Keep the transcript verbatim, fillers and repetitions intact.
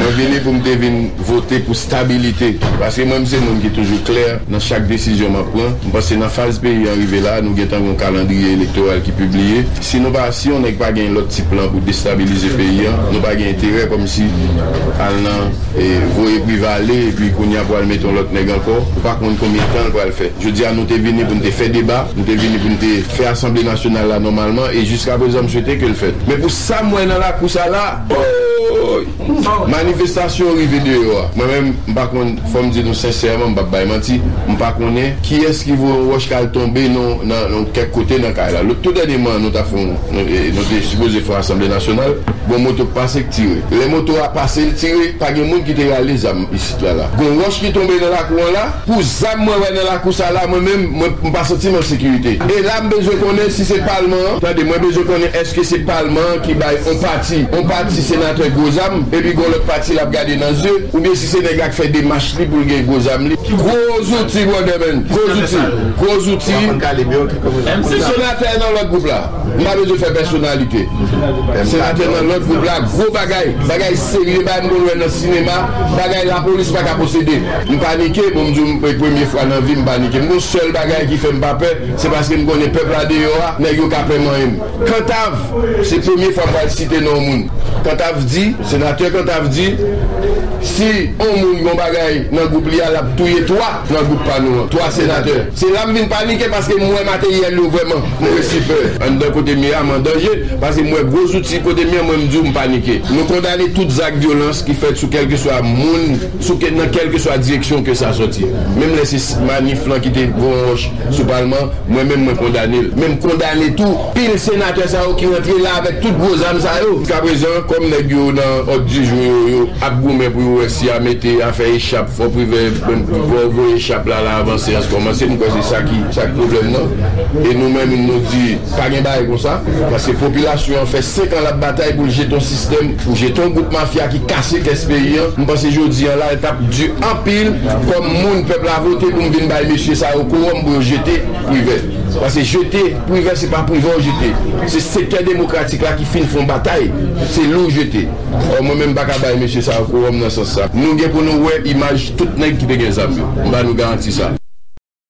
Mwen vini pou m te vin vote pou stabilite. Paske mwen, m se moun ki toujou klè nan chak desizyon m ap pran. M panse nan faz peyi an rive la, nou gentan gen yon kalandriye elektoral ki pibliye. Si nou pa, si yon nèg pa gen lòt ti plan pou destabilize peyi an, nou pa gen enterè kòmsi al nan, e, voye Priva ale, epi kounye a pou al mete yon lòt nèg ankò. Ou pa konn konbyen tan l pral fè. Jodi a, nou te vini pou n te fè deba, nou te vini pou n te fè Asanble Nasyonal la nòmalman, e jiska prezan, m swete ke l fèt. Men pou sa m wè nan lakou sa la, oy! Manifestasyon rive deyò a. Mwen menm, m pa konn, fò m di nou sensèman, m p ap bay manti, m pa konnen kiyès ki voye yon wòch k al tonbe nan, nan, nan kèk kote nan kay la. Lòt, tou dènyèman, nou ta fè yon, nou, e, nou te sipoze fè yon Asanble Nasyonal, gon moto k pase k tire. Lè moto a pase, l tire, pa gen moun ki te rale zam isit la la. Gon wòch ki tonbe nan lakou an la, pou zam mwen wè nan lakou sa la, mwen menm, mwen, m pa santi m an sekirite. E la, m bezwen konnen si se palman an. Tande, mwen bezwen konnen èske se palman an ki bay on pati, on pati senatè gwo zam, epi gon lòt pati l ap gade nan zye, oubyen si se nèg la k fè demach li pou l gen gwo zam li. Gwo zouti, brother man. Gwo zouti. Gwo zouti. Senatè nan lòt gwoup la. M pa bezwen fè pèsonalite. Senatè nan lòt gwoup la, gwo bagay. Bagay serye, bagay m konn wè nan sinema, bagay lapolis pa ka posede. M panike, bon, m di w, m, premye fwa nan vi m panike. M gon sèl bagay ki fè m pa pè, se paske m konnen pèp la deyò a, nèg yo ka pè manyen m. Kantav, se premye fwa m pral site non moun. Kantav di, senatè Kantav di, si on moun gon bagay nan gwoup li a, l ap touye twa nan gwoup pa nou an. Twa senatè. Se la m vin panike paske m wè materyèl yo vrèman. M resi pè. Anndan kote m ye a, m an danje, paske m wè gwo zouti kote m ye, mwen m di w m panike. Nou kondane tout zak vyolans ki fèt sou kèlkeswa moun, sou ke, nan kèlkeswa direksyon ke sa sòti. Menm lè se s-, manif lan ki te voye yon wòch sou palman, mwen menm mwen kondane l. Men m kondane tou pil senatè sa yo ki rantre la avèk tout gwo zam sa yo. Jiskaprezan, kòm nèg yo nan òd di jou yo, yo ap goumen pou yo wè si a mete afè echap, fò Privè, fò voye echap la, la avanse an kòmanse. M kwè se sa ki, sa ki pwoblèm nan. E nou menm, nou di, pa gen bagay konsa. Paske popilasyon an fè senk an l ap batay pou l jete yon sistèm, pou jete yon gwoup mafya ki kase kès peyi an. M panse jodi an la, l t ap di anpil kòm moun pèp la vote pou m vin bay mesye sa yo kowòm pou yo jete Privè. Paske jete Privè, se pa Privè w jete. Se sektè demokratik la ki fin fè yon batay. Se li w jete. Ò, mwen menm, m pa ka bay mesye sa yo kowòm nan sans sa. Nou gen pou nou wè imaj tout nèg ki te gen zam yo. M ba nou garanti sa.